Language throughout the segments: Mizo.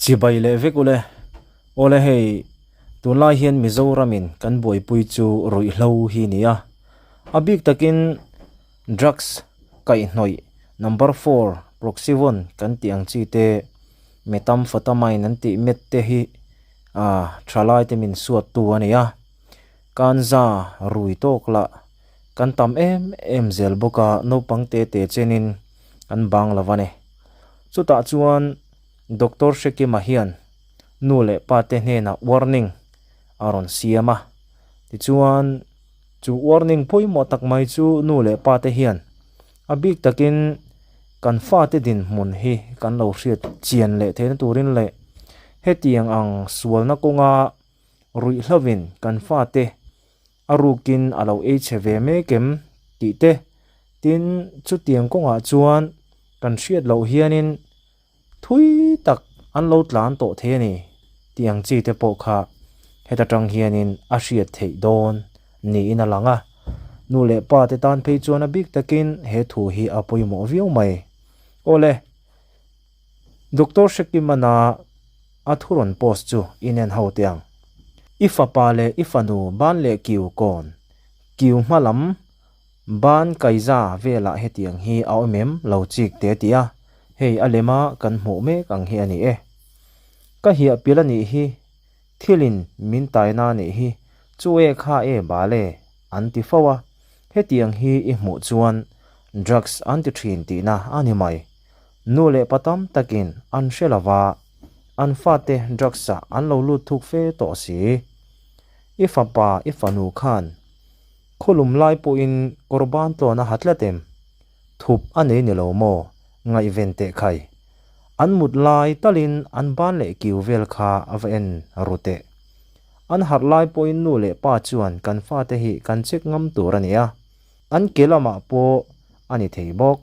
Chibai leh vek ule. Awle hei, tunlai hian Mizoramin kan buaipui chu ruihhlo hi nia. A bik takin drugs kaihhnawih number four Proxyvon kan tih ang chi te, Methamphetamine an tih met te hi thalai te min suattu a ni a. Kanza rui tawk lah kan tam em em zel bawk a, naupang te te chenin an bang lo a ni. Chutah chuan Doctor Hrekima hian nu leh pa te hnenah warning a rawn siam a, tichuan chu warning pawimawh tak mai chu nu leh pa te hian a bik takin kan fate dinhmun hi kan lo hriat chian leh theihna turin leh hetiang ang sualna kawnga ruihhlovin kan fate a rukin a lo ei chhe ve mek em tih te, tin chutiang kawngah chuan kan hriat loh hianin thui tak an lo tlan tawh thei a ni tih ang chi te pawh kha heta tang hianin a hriat theih dawn niin a lang a. Nu leh pa te tan phei chuan a bik takin he thu hi a pawimawh viau mai. Awle, Doctor Hrekimana a thu rawn post chu inen ho teh ang. I fapa leh i fanu ban leh kiu kawn, kiu hma lam ban kaiza velah hetiang hi a awm em lo chik te ti a, hei a lema kan hmuh mek ang hi a ni e. Ka hiah pilh a nih hi, thilin min taina a nih hi, chu e kha e bal e an ti fo a, hetiang hi i hmuh chuan drugs an ti thin tihna a ni mai. Nu leh pa tam takin an hre lo va, an fate drugs ah an lo lut thuk fe tawh si. I fapa, i fanu khan khawlum lai pawhin kawr ban tlawn a ha tlat em? Thup a nei ni lo maw? Ngaihven teh khai. An mut lai talin an ban leh kiu vel kha a va en ru teh. An harh lai pawhin nu leh pa chuan kan fate hi kan check ngam tur a ni a, an ke lamah pawh a ni thei bawk.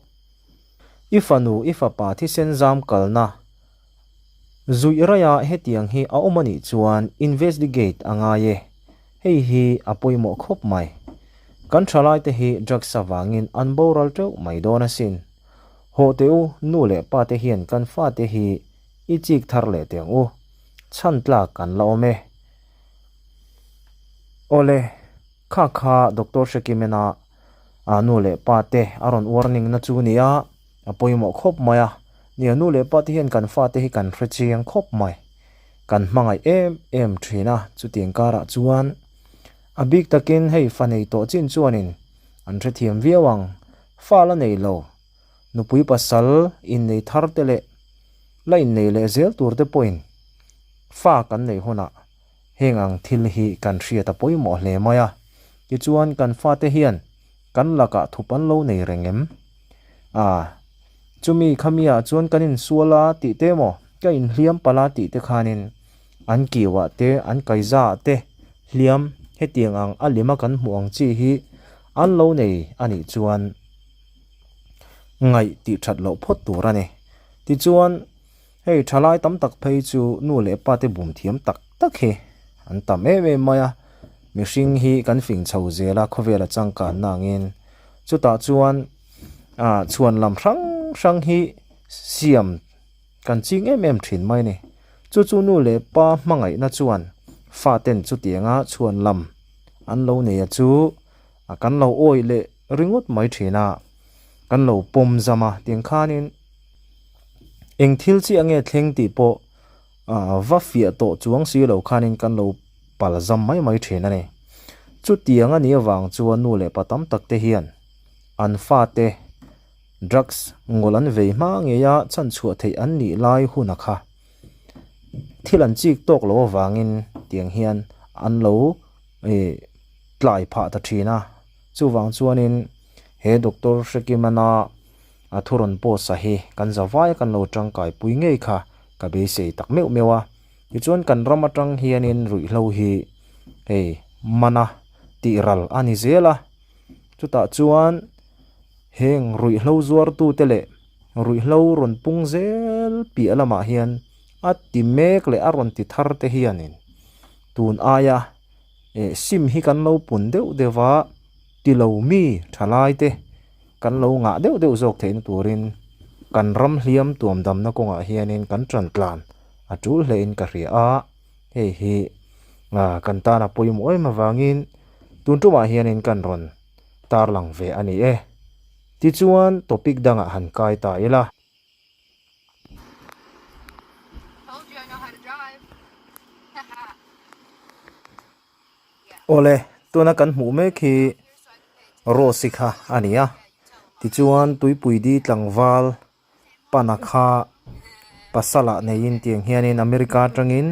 I fanu, i fapa thisen zam kalna zuih raiah hetiang hi a awm a nih chuan investigate a ngai e. Hei hi a pawimawh khawp mai. Kan thalaite hi drugs avangin an boral teuh mai dawn asin. Hawh teh u, nu leh pa te hian kan fate hi i chik thar leh teh ang u. Chhan tlak kan la awm e. Awle, kha kha Doctor Hrekimena A nu leh pa te a rawn warning na chu nia, a pawimawh khawp mai a. Nia, nu leh pa te hian kan fate hi kan hre chiang khawp mai. Kan hmangaih em em thin a, chutiang karah chuan a bik takin hei fa nei tawh chin chuanin an hrethiam viau ang. Fa la nei lo, nupui pasal innei thar te leh la innei leh zel tur te pawhin fa kan neih hunah Heng ang thil hi kan hriat a pawimawh hle mai a, tichuan kan fate hian kan lakah thup an lo nei reng em? A, chumi khamiah chuan kan insual a tih te emaw, ka inhliam palh a tih te khanin an kiuah te, an kaizaah te hliam hetiang ang a lima kan hmuh ang chi hi an lo nei a nih chuan ngaih tih that loh phawt tur a ni. Tichuan. Hei thalai tam tak phei chu nu leh pa te bum thiam tak tak hi an tam em em mai a, mihring hi kan fing chho zel a khawvel a changkan na angin chutah chuan ah chhuan lam hrang hrang hi siam kan ching em em thin mai a ni. Chu chu nu leh pa hmangaihna chuan faten chutianga chhuan lam an lo nei a chu a kan lo awih leh ringawt mai thin a, kan lo pawm zam a tiang khanin. Eng thil chiah nge thleng tih pawh va fiah tawh chuang si lo khanin kan lo pal zam mai mai thin a ni. Chutiang a nih avang chuan nu leh pa tam tak te hian an fate drugs ngawlh an vei hma ngeia chhanchhuah theih an nih lai huna kha thil an chik tawk lo avangin tiang hian an lo tlai phah ta thin a. Chuvang chuanin he Doctor Hrekimana A thu rawn post a hi kan zavaia kan lo tangkai pui ngei kha ka beisei tak meuh meuh a. Tichuan kan ram atang hianin ruihhlo hi hei mana tih ral a ni zel a. Chutah chuan heng ruihhlo zuartute leh ruihhlo rawn pung zel piah lamah hian a ti mek leh a rawn ti thar te hianin tun aia sim hi kan lo pun deuh deuh va ti lo mi thalai te Kan lo ngah deuh deuh zawk theihna turin kan ram hliam tuam damna kawngah hianin kan ṭan tlan a tul hlein ka hria a, hei hi kan tan a pawimawh em avangin tun tumah hianin kan rawn tarlang ve a ni e. Tichuan topic dangah han kai ta ila. Awle, tuna kan hmuh mek hi Rose-i kha a ni a, tichuan tuipui di tlangval pana kha pasal ah neiin tiang hianin America atangin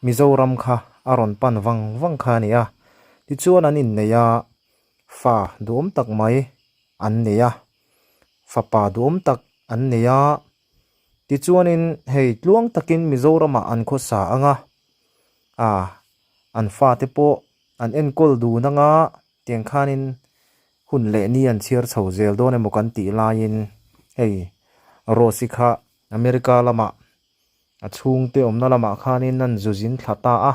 Mizoram kha a rawn pan vang vang kha a ni a, tichuan an innei a, fa duhawm tak mai an nei a, fapa duhawm tak an nei a, tichuanin hei tluang takin Mizoramah an khawsa ang a, ah an fate pawh an enkawl dun ang a, tiang khanin hun leh ni an chhiar chho zel dawn emaw kan tih laiin hei Rose-i kha America lamah a chhungte awmna lamah khanin an zu zin thla ta a,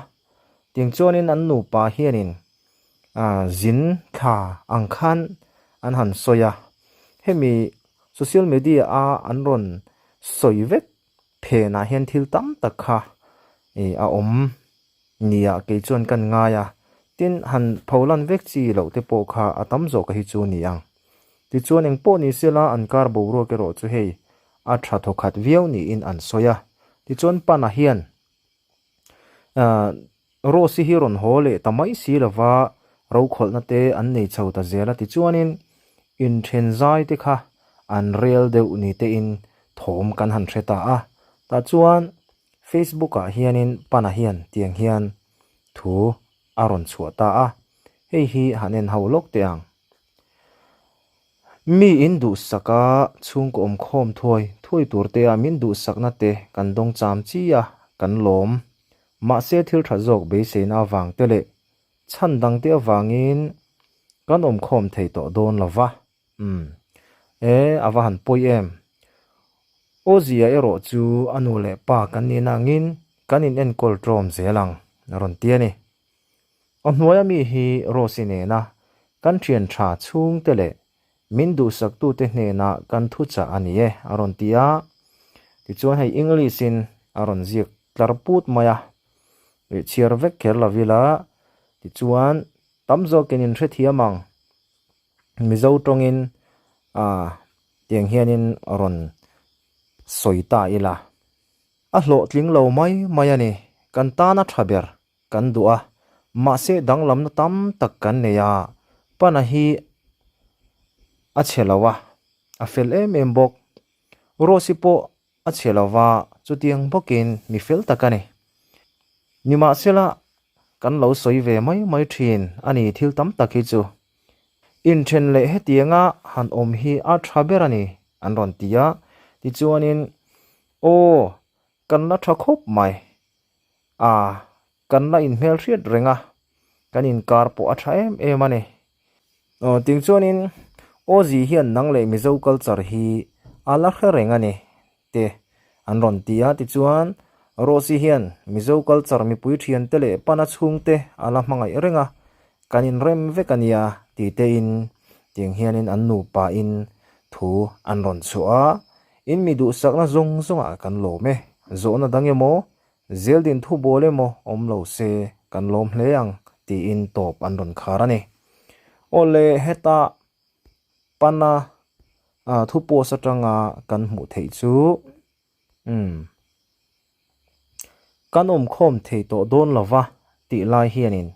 tiang chuanin an nupa hianin ah zin thla ang khan an han sawi a, hemi social media a an rawn sawi vek phenah hian thil tam tak kha ih a awm nia kei chuan kan ngai a, tin han pholan vek chi loh te pawh kha a tam zawk hi chu ni ang. Tichuan eng pawh ni sela an kar boruak erawh chu hei a tha thawkhat viau niin an sawi a. Tichuan Pana hian ahh Rose-i hi rawn haw leh ta mai si lova rokhawlhna te an nei chho ta zel a. Tichuanin inthen zai te kha an rel deuh ni tein thawm kan han hre ta a. Tah chuan Facebook ah hianin Pana hian tiang hian thu a rawn chhuah ta a. Hei hi han en ho lawk teh ang. Mi in duhsak a, chhungkaw awm khawm thuai thuai tur te a min duhsakna te kan dawng cham chi a, kan lawm. Mahse thil tha zawk beiseina avang te leh chhan dang te avangin kan awm khawm thei tawh dawn lo va. Umm. E, a va han pawi em. Awzia erawh chu a nu leh pa kan nih nangin kan in enkawl tlawm zel ang, a rawn ti a ni. A hnuaia mi hi Rose-i nena kan thian tha chhungte leh min duhsaktute hnena kan thuchah a ni e, a rawn ti a. Tichuan hei English-in a rawn ziak tlar put mai a, ih chhiar vek kher lo ila, tichuan tam zawkin in hrethiam ang. Mizo tawngin ah tiang hianin rawn sawi ta ila. A hlawhtling lo mai mai a ni, kan tana tha ber kan duh a, mahse danglamna tam tak kan nei a, Pana hi a chhe lo a, a fel em em bawk. Rose-i pawh a chhe lo va, chutiang bawkin mi fel tak a ni. Nimahsela, kan lo sawi ve mai mai thin a ni thil tam tak hi chu. Inthen leh hetianga han awm hi a tha ber a ni, an rawn ti a. Tichuanin, Aw, kan la tha khawp mai. A, kan la inhmelhriat reng a, kan inkar pawh a tha em em a ni. Aw, ting chuanin Awzi hian nang leh Mizo culture hi a la hre reng a ni, te an rawn ti a. Tichuan, Rose-i hian Mizo culture mipui thiante leh pana chhungte a la hmangaih reng a, kan inrem vek a nia ti tein tiang hianin an nupain thu an rawn chhuah a. In mi duhsakna zawng zawngah kan lawm e, zawhna dang emaw, zeldin thu bawl emaw awm lo se kan lawm hle ang tiin tawp an rawn khar a ni. Awle heta pana thu post atanga kan hmuh theih chu umm kan awmkhawm thei tawh dawn lova tih lai hianin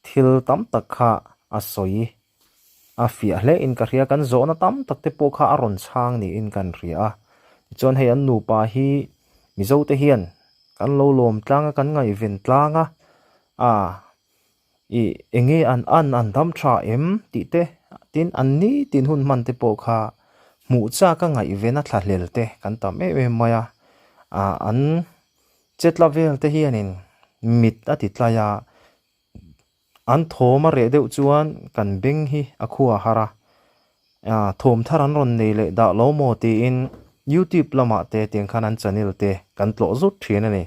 thil tam tak kha a sawi a fiah hle in ka hria kan zawhna tam tak te pawh kha a rawn chhang niin kan hria a tichuan hei an nupa hi Mizo te hian kan lo lawm tlang a kan ngaihven tlang a ah ih eng nge an an an dam tha em tih te tin an nitin hun hman te pawh kha hmuh chak a ngaihven a thlahlel te kan tam em em mai a ah an chetla vel te hianin mit a ti tlai a. An thawm a reh deuh chuan kan beng hi a khua har a, thawm thar an rawn nei leh dah lo maw tiin YouTube lamah te tiang khan an channel te kan tlawh zut thin a ni.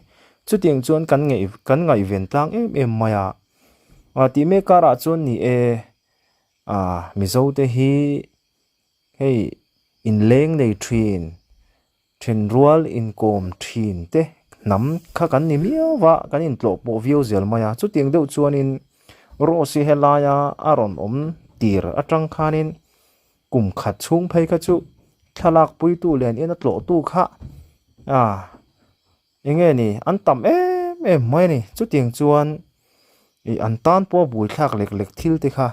Chutiang chuan kan ngaih kan ngaihven tlang em em mai a, tih mek karah chuan ni e, Mizo te hi hei inleng nei thin, Thenrual inkawm thin te, Hnam kha kan ni miau va, kan intlawh pawh viau zel mai a. Chutiang deuh chuanin Rose-i helaia a rawn awm tir atang khanin kum khat chhung phei kha chu thlalak puitu leh an ina tlawhtu kha ah eng nge ni an tam em em mai a ni. Chutiang chuan ih an tan pawh a buaithlak lek lek thil te kha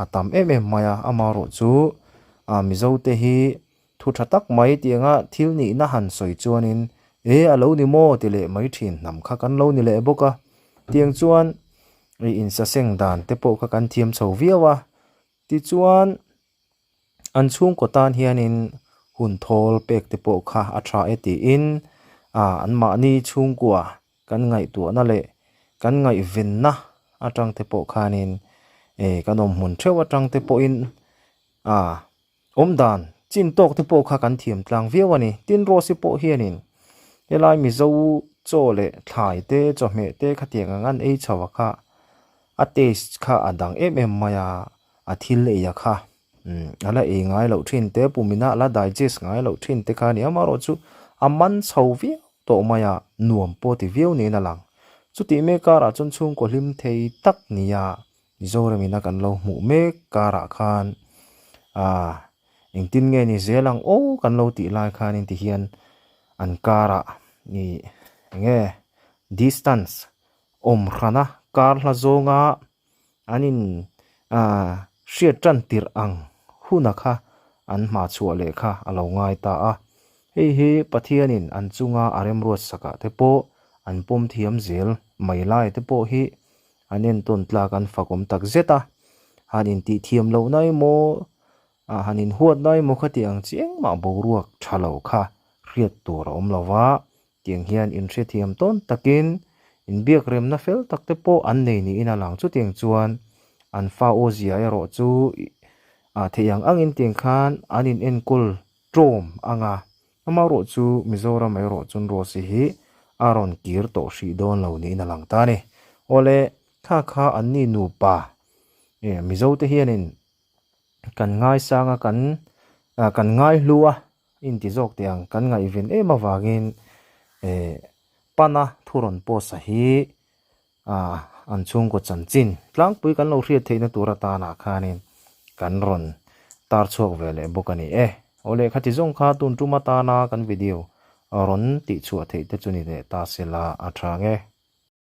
a tam em em mai a, amaherawh chu ah Mizo te hi thu tha tak mai tianga thil nihna han sawi chuanin e a lo ni maw ti leh mai thin hnam kha kan lo ni leh bawk a, tiang chuan ih insaseng dan te pawh kha kan thiam chho viau a, tichuan an chhungkaw tan hianin hun thawl pek te pawh kha a tha e tiin ah anmahni chhungkua kan ngaihtuahna leh kan ngaihvenna atang te pawh khanin eh kan awm hmun theuh atang te pawhin ah awmdan chin tawk te pawh kha kan thiam tlang viau a ni. Tin Rose pawh hianin helai Mizo chaw leh thlai te chawhmeh te khatiang ang an ei chho a kha a taste kha a dang em em mai a, a thil ei a kha umm a la ei ngai loh thin te pumina a la digest ngai loh thin te kha a ni. Amaherawhchu a man chho viau tawh mai a, nuam pawh ti viau niin a lang. Chutih mek karah chuan chhungkaw hlim thei tak nia Mizoram ina kan lo hmuh mek karah khan aah engtin nge ni zel ang aw kan lo tih lai khanin ti hian an karah ih eng nge distance awm hrana kar hla zawnga an in aah hriat tan tirh ang huna kha an hma chhuah leh kha a lo ngai ta a. Hei hi Pathianin an chunga a remruat sakah te pawh an pawm thiam zel mai lai te pawh hi an entawn tlak an fakawm tak zet a. Han intih thiam loh na emaw ah han inhuat na emaw kha tih ang chi engmah boruak tha lo kha hriat tur a awm lo va. Tiang hian inhrethiam tawn takin inbiak remna fel tak te pawh an nei niin a lang. Chutiang chuan an fa aw zia erawh chu ah theih ang angin tiang khan an in enkawl tlawm ang a. Amaherawh chu Mizoram erawh chuan Rose hi a rawn kir tawh hrih dawn lo niin a lang ta a ni. Awle, kha kha anni nupa Mizo te hianin kan ngaisang a kan kan ngaihlu a inti zawk teh ang kan ngaihven em avangin eh pana thu rawn post a hi ah an chhungkaw chanchin tlangpui kan lo hriat theihna tur atanah khanin kan rawn tar chhuak ve leh bawk a ni e. Aw lehkha ti zawng kha tun tum atana kan video rawn tih chhuah theih te chu ni leh ta sela a tha nge.